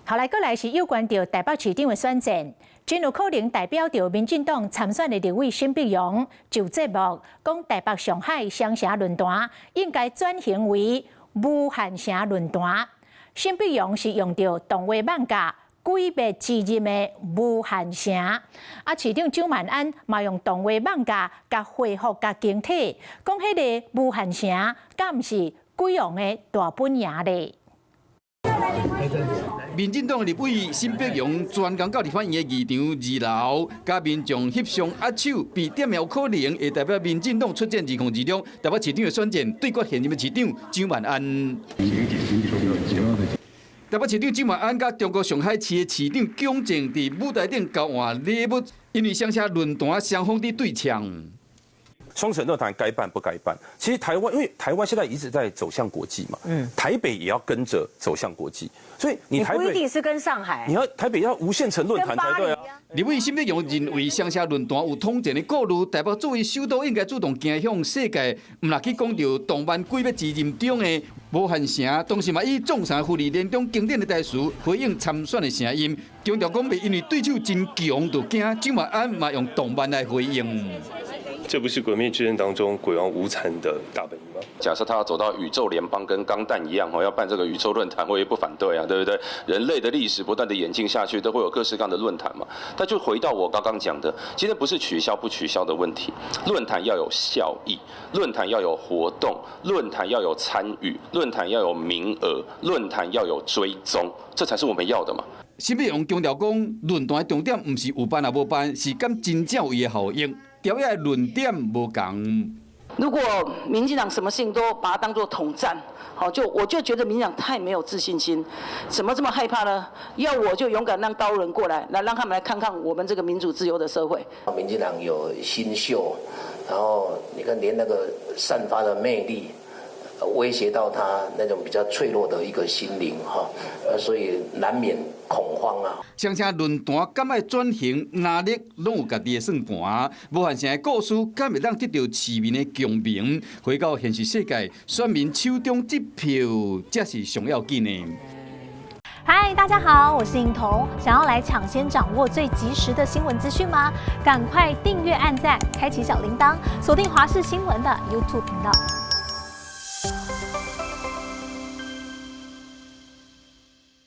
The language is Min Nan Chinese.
好來，閣來是有關著台北市長的選戰，真有可能代表著民進黨參選的立委沈伯洋就節目講台北上海雙城論壇應該轉型為無限城論壇。沈伯洋是用著動畫漫畫《鬼滅之刃》的無限城，啊，市長蔣萬安嘛用動畫漫畫共恢復共形體，講彼个無限城敢毋是鬼王的大本營咧？民進黨立委沈伯洋專工到立法院的議場二樓，佮民眾翕相握手，被點名有可能會代表民進黨出戰2026台北市長的選戰，對決現任的市長蔣萬安。台北市長蔣萬安佮中國上海市的市長蔣正佇舞台頂交換禮物，因為雙城論壇雙方佇對嗆。雙城論壇該辦不該辦？其實台灣，因為台灣現在一直在走向國際嘛，台北也要跟着走向國際，所以你台北不一定是跟上海，你要台北要無限城論壇才對啊。立委沈伯洋認為雙城論壇有統戰的顧慮，台北作為首都應該主動走向世界，毋若去講著動漫鬼滅之刃中的無限城，同時嘛以眾神芙莉蓮中經典的台詞回應參選的聲音，強調講袂因為對手真強就驚，蔣萬安嘛用動漫來回應。這不是《鬼滅之刃》當中鬼王無慘的大本營嗎？假設他要走到宇宙聯邦跟鋼彈一樣，要辦這個宇宙論壇，我也不反對啊，對不對？人類的歷史不斷的演進下去，都會有各式各樣的論壇嘛。但就回到我剛剛講的，今天不是取消不取消的問題，論壇要有效益，論壇要有活動，論壇要有參與，論壇要有名額，論壇要有追蹤，這才是我們要的嘛。沈伯洋強調講，論壇的重點毋是有辦抑無辦，是敢真正有伊的效應。調的論點無仝。如果民進黨什麼事情都把它當作統戰，好，就我就覺得民進黨太沒有自信心，怎麼這麼害怕呢？要我就勇敢讓大陸人過來，來讓他們來看看我們這個民主自由的社會。民進黨有新秀，然後你看連那個散發的魅力，威脅到他那種比較脆弱的一個心靈哈，所以難免恐慌啊。雙城論壇敢愛轉型，藍綠攏有家己的算盤。無限城的故事，敢會當得著市民的共鳴，回到現實世界，選民手中這票才是上要緊的。嗨，大家好，我是穎彤。想要來搶先掌握最及時的新聞資訊嗎？趕快訂閱、按讚、開啟小鈴鐺，鎖定華視新聞的 YouTube 頻道。